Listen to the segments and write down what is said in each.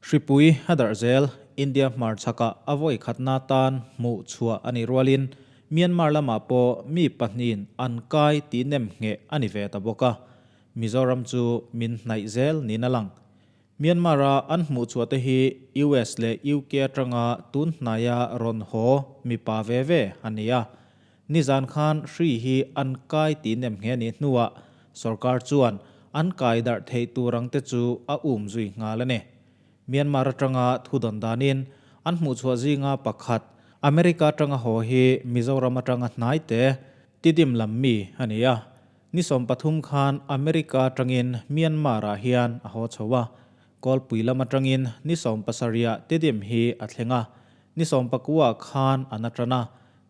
Hripui a darh zel, India hmarchhakah a vawi khatna tan hmuh chhuah a nih rualin Myanmar lamah pawh mi pahnihin an kai tih nem ngheh a ni ve ta bawk a, Mizoram chu min hnaih zel niin a lang. Myanmar-a an hmuh chhuah te hi US leh UK atanga tun hnaia rawn haw mipa ve ve a ni a. Nizan khan hri hi an kai tih nem nghe nih hnuah sorkar chuan an kai darh theih tur ang te chu a um zui nghal a ni. Myanmar atanga thu dawn danin an hmuhchhuah zinga pakhat America atanga haw hi Mizoram atanga hnai te tidim lam mi a ni a. Ni 13 khan America atangin Myanmar ah hian a haw chho a. Kawlpui lam atangin ni 70 ah tidim hi a thleng a. Ni 19 ah khan an atan a.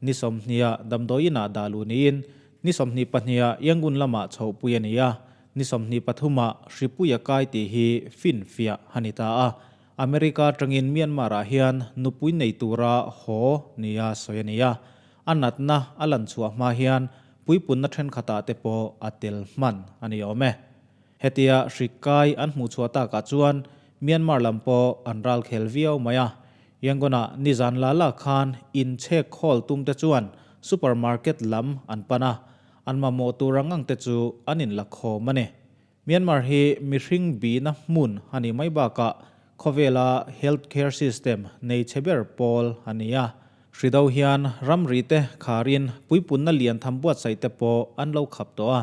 Ni 20 ah damdawiin ah dah luh niin ni 22 ah Yangon lamah chhohpui a ni a, ni 23 ah hripui a kai tih hi finfiah a ni ta a. America atangin Myanmar ah hian nupui nei tura haw nia sawi a ni a, a natna a lan chhuah hma hian puipunna thenkhatah te pawh a tel hman a ni awm e. Hetia hri kai an hmuhchhuah takah chuan Myanmar lam pawh an ralkhel viau mai a, Yangon-ah nizan la la khan inchhek khawl tumte chuan supermarket lam an pan a, an mamawh tur ang ang te chu an inla khawm a ni. Myanmar hi mihring bihna hmun a nih mai bakah khawvela health care system nei chhe ber pawl a ni a. Hri do hian ramri te kharin puipunna lian tham buatsaih te pawh an lo khap tawh a,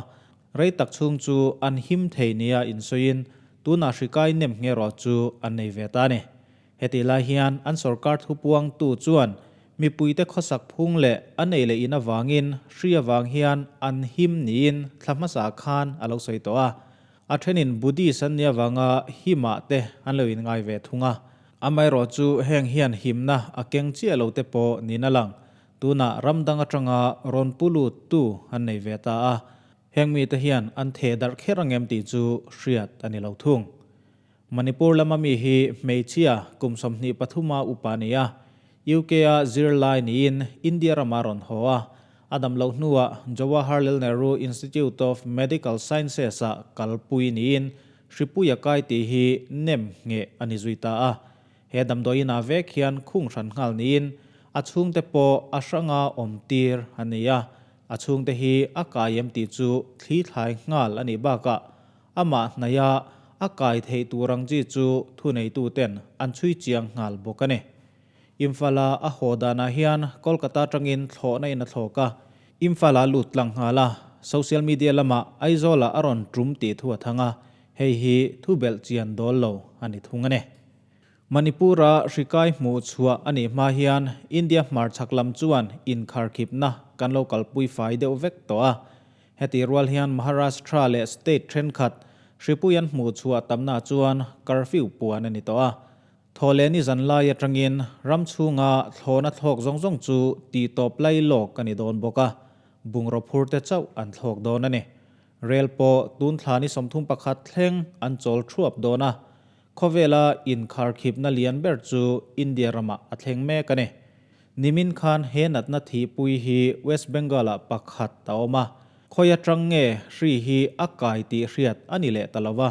rei tak chhung chu an him thei nia insawiin tunah hri kai nem nghe rawh chu an nei ve ta a ni. Hetih lai hian an sorkar thupuangtu chuan mipuite khawsak phung leh a nei leh in avangin hri avang hian an him niin thla hmasa khan a lo sawi tawh a. A thenin Buddhist an nih avanga himah te an lo inngai ve thung a. Amaherawh chu heng hian himna a keng chiah lo te pawh niin a lang. Tunah ram dang atanga rawn pu lut tu an nei ve ta a. Heng mite hian an theh darh kher angem tih chu hriat a ni lo thung. Manipur lama mi hi hmeichhia kum 23 a upa a ni a, UK-a zirlai niin India rama rawn haw a. A dam loh hnuah Jawaharlal Nehru Institute of Medical Sciences-ah kalpui niin hripui a kai tih hi nem ngheh a ni zui ta a. He damdawiinah vek hian khung hran nghal niin a chhungte pawh a hranga awm tir a ni a. A chhungte hi a kai em tih chu thli thlai nghal a nih bakah Amah hnaia a kai theih tur ang chi chu thuneituten an chhui chiang nghal bawk a ni. Imphal-a a haw danah hian Kolkata atangin thlawhna in a thlawk a, Imphal-a lut tlang nghal a, social media lamah Aizawl-ah a rawn tum tih thu a thang a, hei hi thu belh chian dawl lo a ni thung a ni. Manipur-a hri kai hmuh chhuah a nih hma hian India hmarchhak lam chuan inkharkhipna kan lo kalpui fai deuh vek tawh a, Heti rual hian Maharashtra leh state thenkhat hripui an hmuh chhuah tamna chuan curfew puan a ni tawh a. Thawhlehni zan lai atangin ram chhunga thlawhna thlawk zawng zawng chu tihtawp lai lawk a ni dawn bawk a, bungraw phur te chauh an thlawk dawn a ni. Rel pawh tun thla ni 31 thleng an chawl thuap dawn a, khawvela inkharkhipna lian ber chu India ramah a thleng mek a ni. Nimin khan he natna thihpui hi West Bengal-ah pakhat a awm a, khawi atang nge hri hi a kai tih hriat a ni leh ta lo va,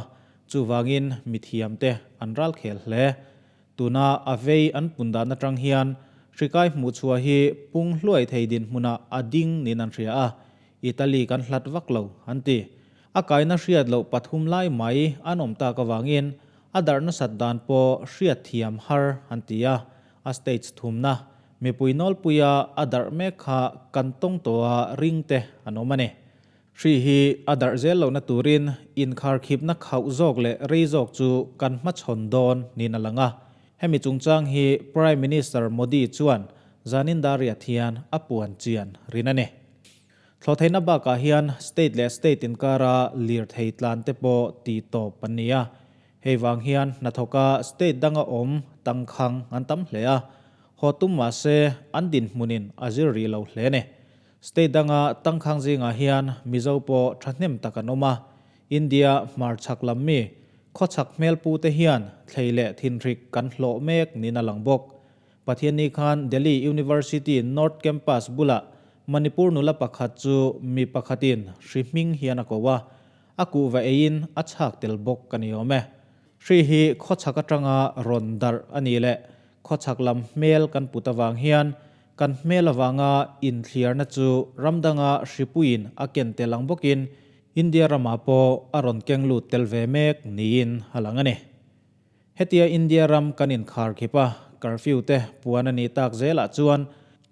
chuvangin mithiamte an ralkhel hle. Tuna a vei an pun dan atang hian hri kai hmuhchhuah hi pung hluai thei dinhmunah a ding niin an hria a, Italy kan hlat vak lo an ti. A kaina hriat loh pathum lai mai an awm tak avangin a darh nasat dan pawh hriatthiam har an ti a, A stage thumna, mipui nawlpuia a darh mek kha kan tawng tawha ring te an awm a ni. Hri hi a darh zel lohna turin inkharkhipna khauh zawk leh rei zawk chu kan hmachhawn dawn niin a lang a. Hemi chungchang hi Prime Minister Modi chuan zanin dariat hian a puan chian rin a ni. Thlawhtheihna bakah hian state leh state inkara lirthei tlan te pawh tihtawp an ni a. Hei vang hian hnathawka state danga awm tangkhang an tam hle a, haw tum mah se an dinhmunin a zir rih lo hle ni. State danga tangkhang zingah hian Mizo pawh thahnem tak an awm a, India hmarchhak lam mi khawchhak hmelpu te hian thlei leh thinhrik kan hlawh mek niin a lang bawk. Pathianni khan Delhi University North Campus bulah Manipur nula pakhat chu mi pakhatin hri hming hian a ko a, A kuhva eiin a chhak tel bawk ka ni awm e. Hri hi khawchhak atanga rawn darh a nih leh khawchhak lam hmel kan put avang hian kan hmel avanga inthliarna chu ram danga hripuiin a ken tel ang bawkin India ramah pawh a rawn keng lut tel ve mek niin a lang a ni. Hetia India ram kan inkhar khip a, curfew te puan a nih tak zelah chuan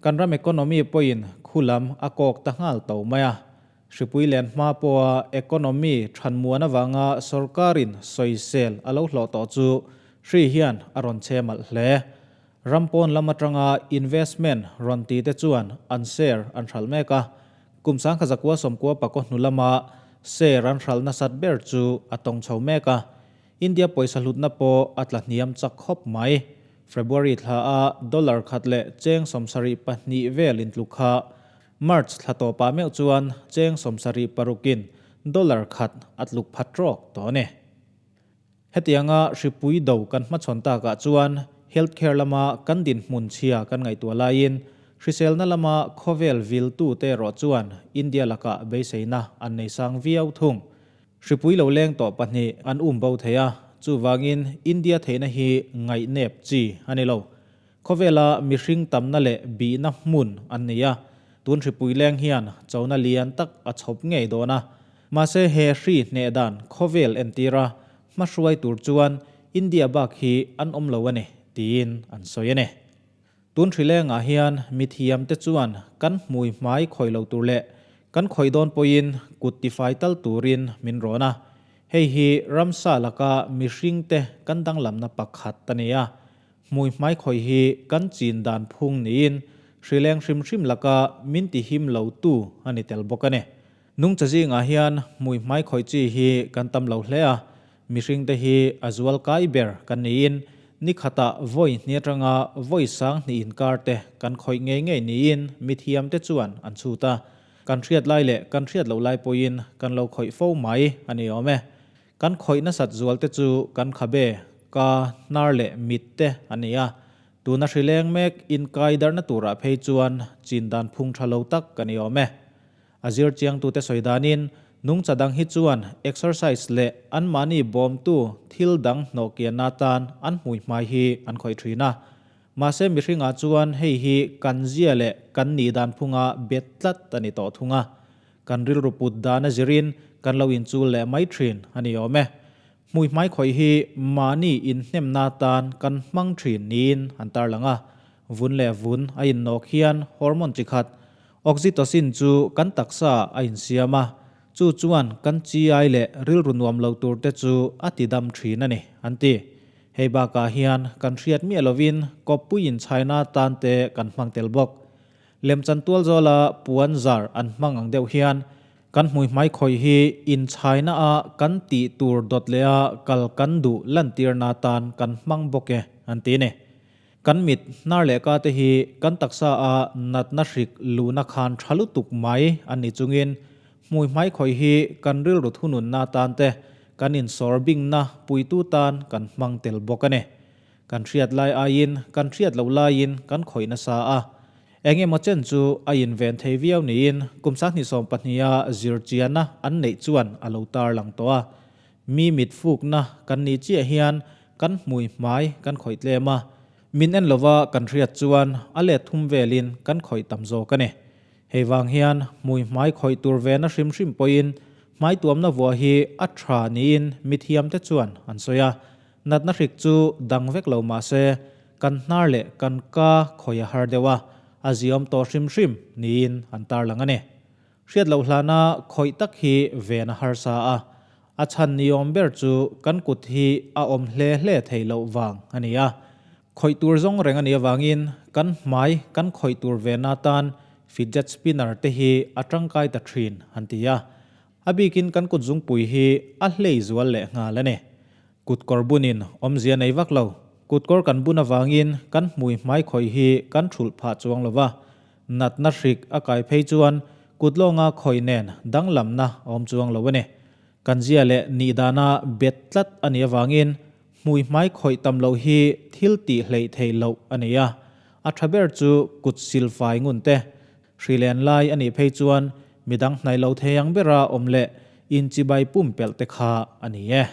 kan ram economy pawhin khu lam a kawk ta nghal to mai a. Hripui len hma pawha economy thanmuan avanga sorkarin sawisel a lo hlawh tawh chu hri hian a rawn che malh hle. Ram pawn lam atanga investment rawn ti te chuan an share an hralh mek a. Kum sangkha zakua sawmkua pakaw hnu lama share an hralh nasat ber chu a tawng chho mek a. India pawisa hlutna pawh a tla hniam chak khawp mai. February thla a dollar khat leh cheng 72 vel intluk kha March thla tawpah meuh chuan cheng 76 in dollar khat a tluk phat rawk tawh a ni. Hetianga hripui do kan hmachhawn takah chuan healthcare lama kan dinhmun chhia kan ngaihtuah laiin hriselna lama khawvel viltute erawh chuan India lakah beiseina an nei sang viau thung. Hripui lo leng tawh pahnih an um bo thei a, chuvangin India theihna hi ngaihnep chi a ni lo. Khawvela mihring tamna leh bihna hmun an nei a, tun hripui leng hian chona lian tak a chhawp ngei dawn a. Mahse he hri hneh dan khawvel entir a, hmahruai tur chuan India bak hi an awm lo a ni, tiin an sawi a ni. Tun hrilengah hian mithiamte chuan kan hmui hmai khawih lo tur leh kan khawih dawn pawhin kut tifai tal turin min rawn a. Hei hi ramsa laka mihringte kan danglamna pakhat a ni a. Hmui hmai khawih hi kan chin dan phung niin hrileng hrim hrim laka min tihim lo tu a ni tel bawk a ni. Nungcha zingah hian hmui hmai khawih chi hi kan tam lo hle a, mihringte hi a zual kai ber kan niin ni khatah vawi hnih atanga vawi sang hnih inkar te kan khawih ngei ngei niin mithiamte chuan an chhut a. Kan hriat lai leh kan hriat loh lai pawhin kan lo khawih fo mai a ni awm e. Kan khawih nasat zual te chu kan khabe, ka, hnar leh mit te a ni a. Tuna hrileng mek inkai darhna turah phei chuan chin dan phung tha lo tak a ni awm e. A zir chiangtute sawi danin, nungcha dang hi chuan exercise leh anmahni bawmtu thil dang hnawhkianna atan an hmui hmai hi an khawih thin a. Mahse mihringah chuan hei hi kan zia leh kan nih dan phunga bet tlat a ni tawh thung a. Kan rilru put dan a zirin kan lo inchul leh mai thin a ni awm e. Hmui hmai khawih hi mahni inhnemna atan kan hmang thin niin an tarlang a. Vun leh vun a innawk hian hormone chi khat Oxytocin chu kan taksa a insiam a, chu chuan kan chi-ai leh rilru nuam lo tur te chu a ti dam thin a ni, an ti. Hei bakah hian kan hriat miah lovin kawppui inchhaina tan te kan hmang tel bawk. Lemchan tual zawla puan zar an hmang ang deuh hian kan hmui hmai khawih hi inchhaina a kan tih tur dawt leh a kal kan duh lantirna tan kan hmang bawk e, an ti a ni. Kan mit hnar leh ka te hi kan taksa a natna hrik luhna khan tha lutuk mai an ni chungin hmui hmai khawih hi kan rilru thununna atan te kan insawr bingna puitu tan kan hmang tel bawk a ni. Kan hriat lai aiin kan hriat loh laiin kan khawih nasa a, eng emaw chen chu a inven thei viau niin kum 2020 a zirchianna an neih chuan a lo tarlang tawh a. Mi mit fukna kan nih chiah hian kan hmui hmai kan khawih tlem a, min en lova kan hriat chuan a let thum velin kan khawih tam zawk a ni. Hei vang hian hmui hmai khawih tur vena hrim hrim pawhin hmai tuamna vuah hi a tha niin mithiamte chuan an sawi a. Natna hrik chu dang vek lo mah se kan hnar leh kan ka khawih a har deuh a, a ziawm tawh hrim hrim niin an tarlang a ni. Hriat loh hlana khawih tak hi ven a harsa a, a chhan ni awm ber chu kan kut hi a awm hle hle thei loh vang a ni a. Khawih tur zawng reng a nih avangin kan hmai kan khawih tur ven atan fidget spinner te hi a tangkai ta thin an ti a. A bikin kan kut zungpui hi a hlei zual leh nghal a ni. Kutkawr bunin awmzia nei vak lo. Kutkawr kan bun avangin kan hmui hmai khawih hi kan thulh phah chuang lo va. Natna hrik a kai phei chuan kut lawnga khawih nen danglamna a awm chuang lo a ni. Kan zia leh nih dana bet tlat a nih avangin hmui hmai khawih tam loh hi thil tih hleih theih loh a ni a. A tha ber chu kut silfai ngun te, hri len lai a nih phei chuan midang hnaih lo thei ang bera awm leh inchibai pumpelh te kha a ni e.